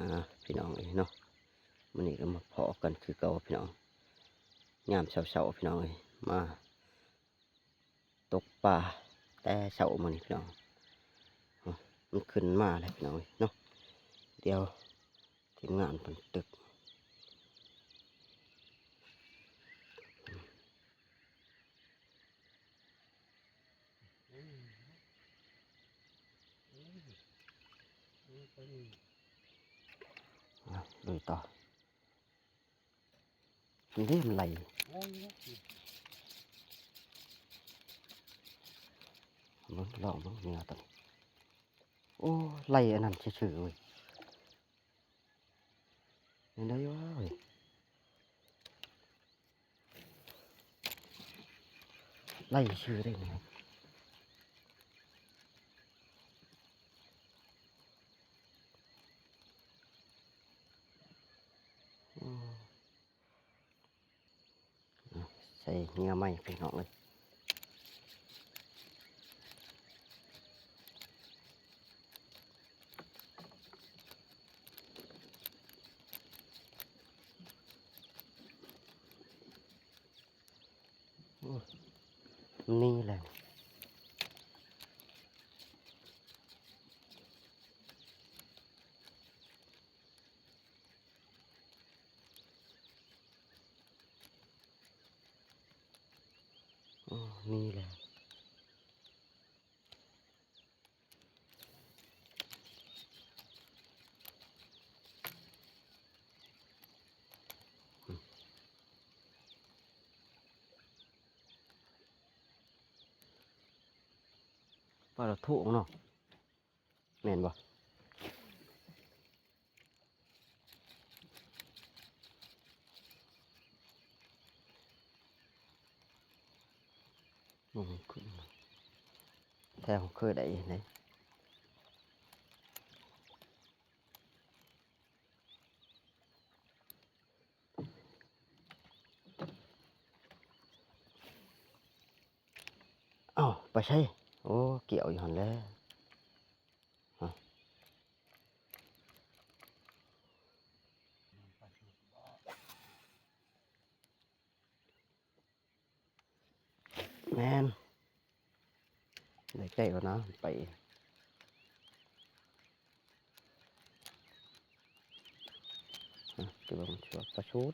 ອ່າ ພີ່ນ້ອງເອີຍເນາະ, ມື້ນີ້ກໍມາພໍ້ກັນຄືເກົ່າພີ່ນ້ອງ, ຍາມເຊົ້າໆ ພີ່ນ້ອງເອີຍ, ມາຕົກປາແຕ່ເຊົ້າມື້ນີ້ພີ່ນ້ອງ. ອາ ມັນຂຶ້ນມາແລ້ວພີ່ນ້ອງເອີຍເນາະ, ດຽວທີມງານເພິ່ນຕຶກ. ອ່ະ ລຸຍຕໍ່. ອັນນີ້ມັນໄຫຼ. ເບິ່ງ ລອງເບິ່ງເໜືອຕົວນີ້. ໂອ້ ໄຫຼອັນນັ້ນຊື່ໆເວີຍ. ແມ່ນໄດ້ຢູ່ເວີຍ. ໄລ່ຊື່ໄດ້ນີ້. ອືມ ໃສ່ເຫຍື່ອໃໝ່ພີ່ນ້ອງເອີຍ. ໂອ້ ນີ້ແຫຼະ. ໂອ້ ນີ້ແຫຼະ. ປາລະໂຖງເນາະ ແມ່ນບໍ່? ແຖວເຄີຍໄດ້ເດ້. ເອົ້າ ໄປໃສ? ໂອ້ ກ່ຽວຢູ່ຫັ້ນແຫຼະ. ແມ່ນ ໄດ້ໃກ້ແລ້ວນະ ໄປ ອະ ແຕ່ວ່າມັນຊິວ່າປາຊູດ.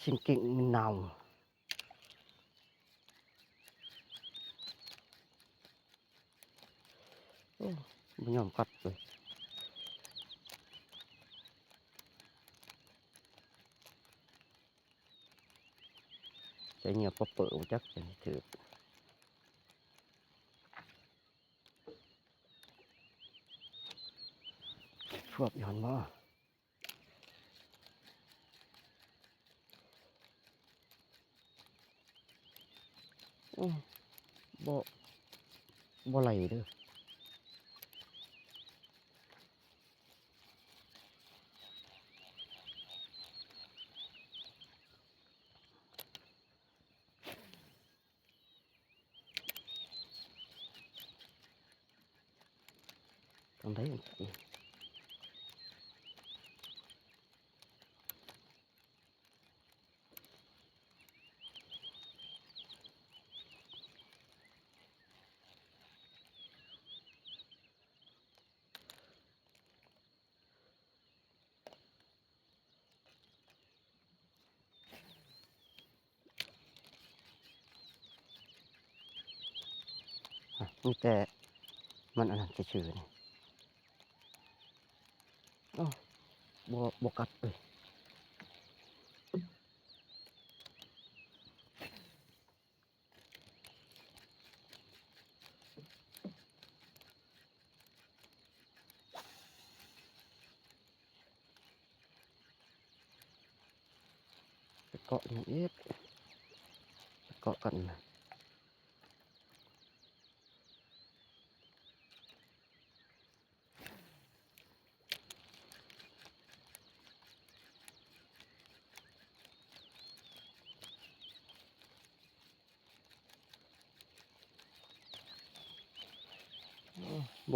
ຊິງກິ້ງມັນເນົ່າ. ໂອ້ ບໍ່ຍອມກັດເລີຍ. ໃສ່ເຫຍື່ອປະເປີບໍ່ຈັກ ຖືກ ຊວບຢູ່ຫັ້ນບໍ່? ໂອ້ ບໍ່ ບໍ່ໄຫຼເດີ້. ທາງໃດ? ອະ ມີແຕ່ມັນອັນນັ້ນຊື່ໆນີ້. ໂອ້ ບໍ່ ບໍ່ກັດເອີຍ. ໄປເກາະຫຍັງອີກ? ໄປເກາະກັນນະ.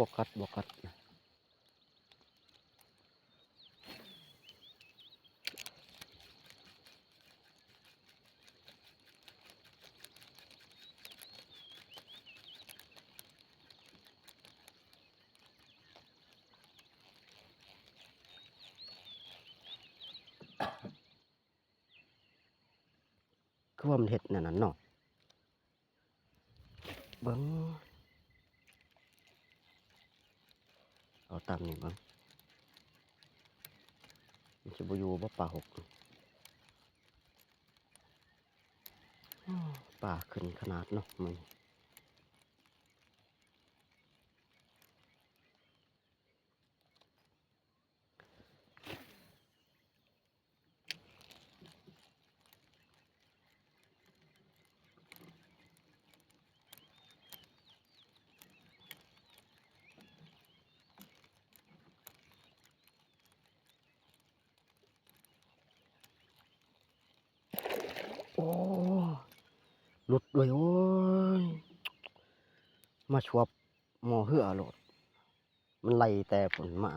ບໍ່ກັດ ບໍ່ກັດ. ຄືວ່າມັນເຮັດແນວນັ້ນເນາະ ເບິ່ງ ເອົາຕາມນີ້ເບິ່ງ ມັນຊິບໍ່ຢູ່ບໍ່ ປາຫົກ ປາຂຶ້ນຂະໜາດເນາະມື້ນີ້. ໂອ້ ຫຼຸດເວີຍ ໂອ້ຍ ມາສວບໝໍ້ເຮືອໂລດ. ມັນໄລ່ແຕ່ພຸ້ນມາ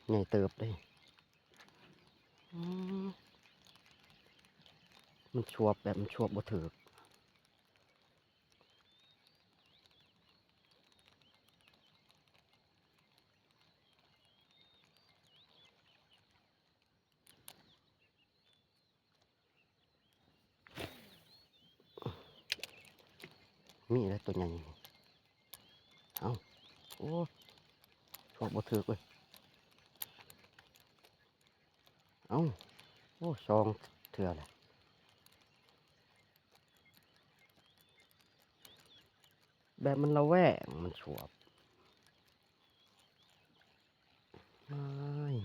ໃຫຍ່ເຕີບເດ້ ອືມ ມັນສວບແບບ ມັນສວບບໍ່ຖືກ. ມີແລ້ວຕົວໃຫຍ່ ເອົ້າ ໂອ້ ສວບບໍ່ຖືກເວີຍ ເອົ້າ ໂອ້ ສອງເທື່ອແລ້ວ ແບບມັນລະແວງ ມັນສວບ ອ້າຍ.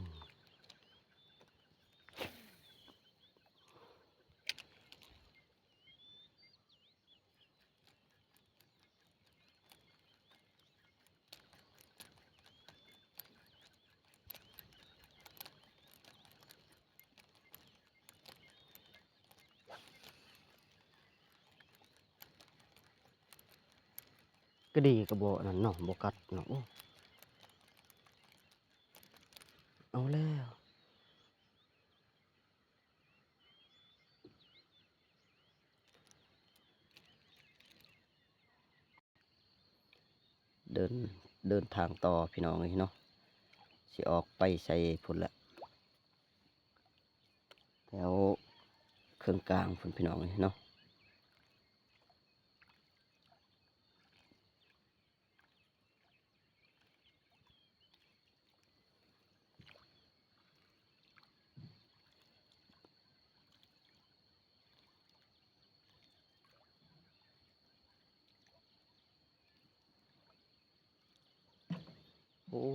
ກະດີກະບໍ່ອັນນັ້ນເນາະ ບໍ່ກັດເນາະ ໂອ້ ເອົາແລ້ວ. ເດີນ ເດີນທາງຕໍ່ພີ່ນ້ອງເອີຍເນາະ ຊິອອກໄປໃສພຸ້ນລະ ແຖວເຄິ່ງກາງພຸ້ນພີ່ນ້ອງເອີຍເນາະ. ໂອ້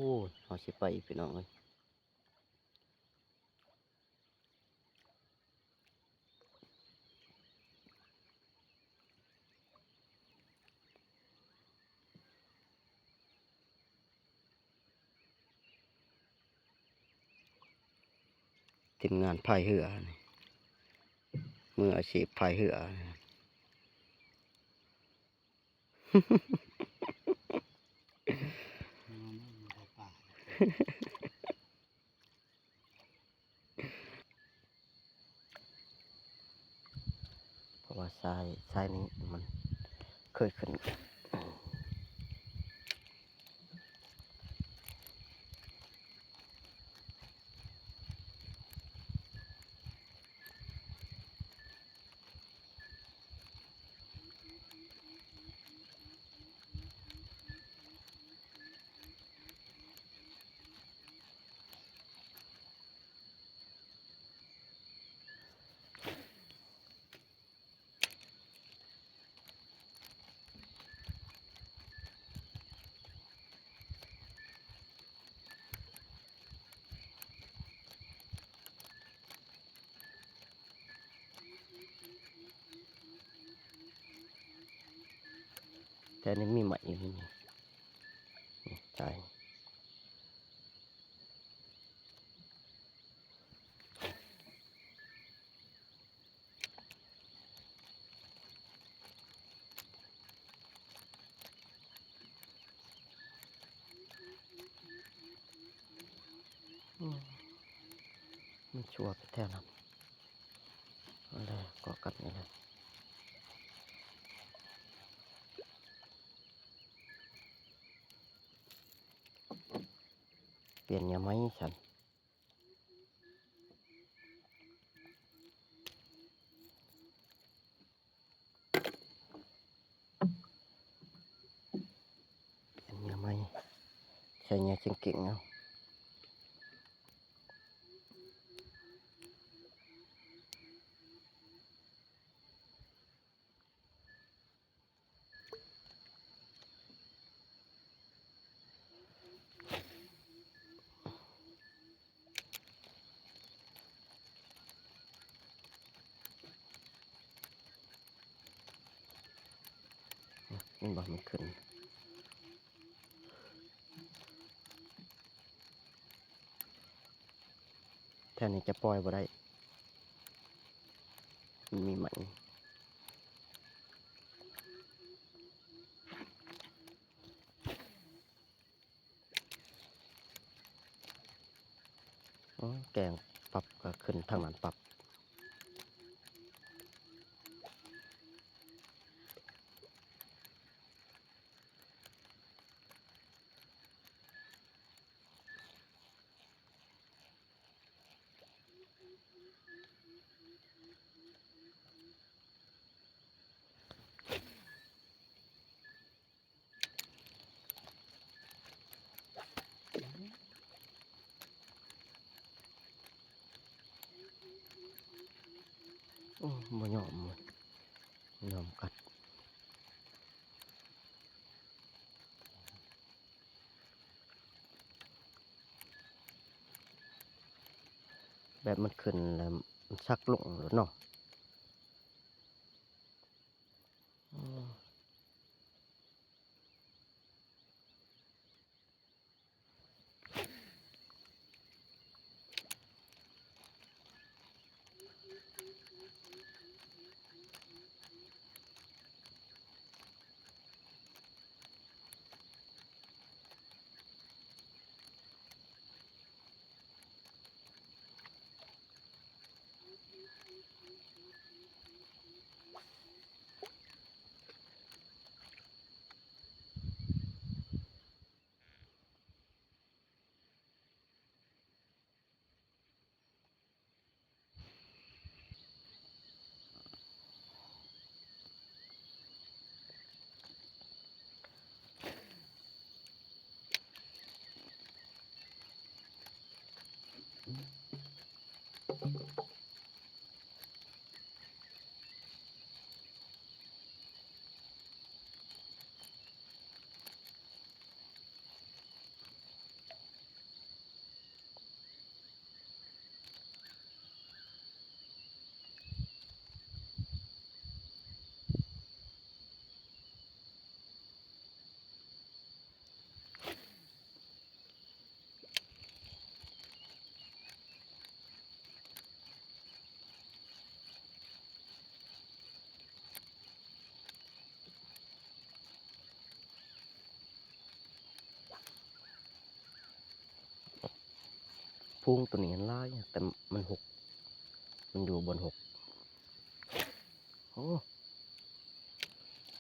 ເຮົາຊິໄປອີກພີ່ນ້ອງເອີຍ. ທີມງານພາຍເຮືອນີ້ ມືອາຊີບພາຍເຮືອ. ເພາະວ່າຊາຍ ຊາຍນີ້ມັນເຄີຍຂຶ້ນ. ແຖວນີ້ມີໄມ້ຢູ່ນີ້ ນີ້ ໃຊ່. ໂ ຕົວແຖວນັ້ນ ນັ້ນແຫຼະ ກໍກັດນີ້ແຫຼະ ປ່ຽນເຫຍື່ອໃໝ່ຊັ້ນ. ເປັນເຫຍື່ອໃໝ່ ໃສ່ເຫຍື່ອເກັ່ງໆເອົາ. ເຫັນບໍ່ ມັນຂຶ້ນ ແຖວນີ້ຈະປ່ອຍບໍ່ໄດ້ ມັນມີໄມ້. ອໍ ແກງປັບກໍຂຶ້ນທາງນັ້ນປັບ. ໂອ້ ບໍ່ຍອມເວີ້ຍ ບໍ່ຍອມກັດ. ແບບມັນຂຶ້ນແລ້ວ ມັນສັກລົງໂລດເນາະ. ອືມ. ພູງໂຕນີ້ຫຼາຍ ແຕ່ມັນຫົກ ມັນຢູ່ບ່ອນຫົກ. ໂອ້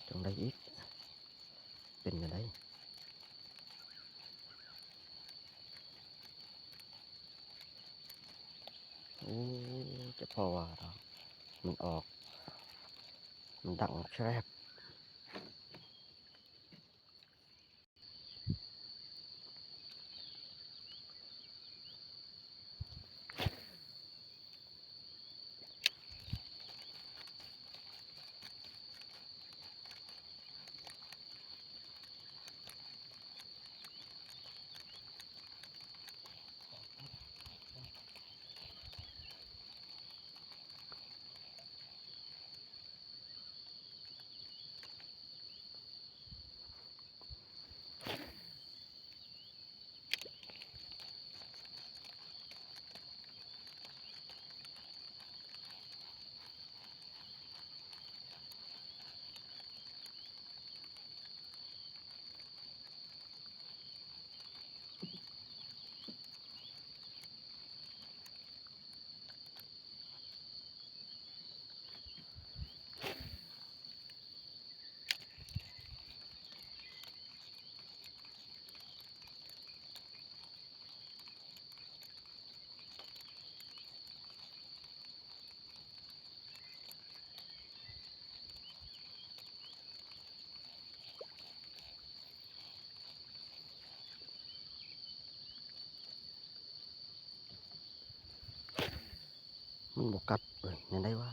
ຈັ່ງໃດອີກ ເປັນຈັ່ງໃດ? ໂອ້ ຈະພໍວ່າດອກ ມັນອອກ ມັນດັງແຊບ. ໂ ມັນບໍ່ກັດເວີຍ ແນວໃດວະ?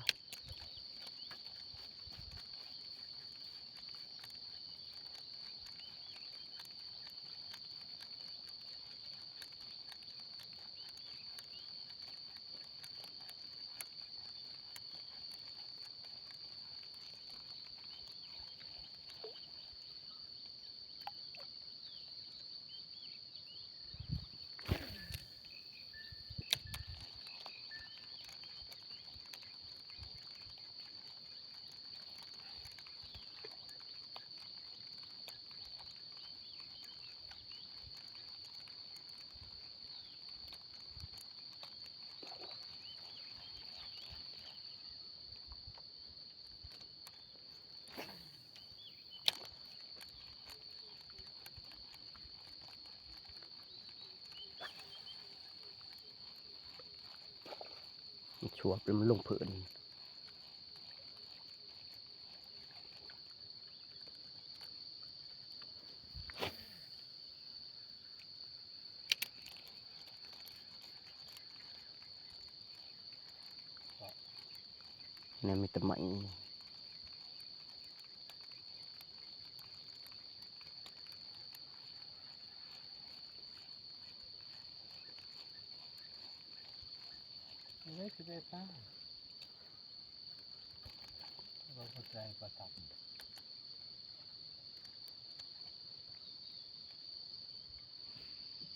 ຊວບແລ້ວມັນລົງເພີ້ນ. ແນວມີແຕ່ໄມ້ ເລີຍຊິໄດ້ປາ ບໍ່ເຂົ້າໃຈກໍທັກ.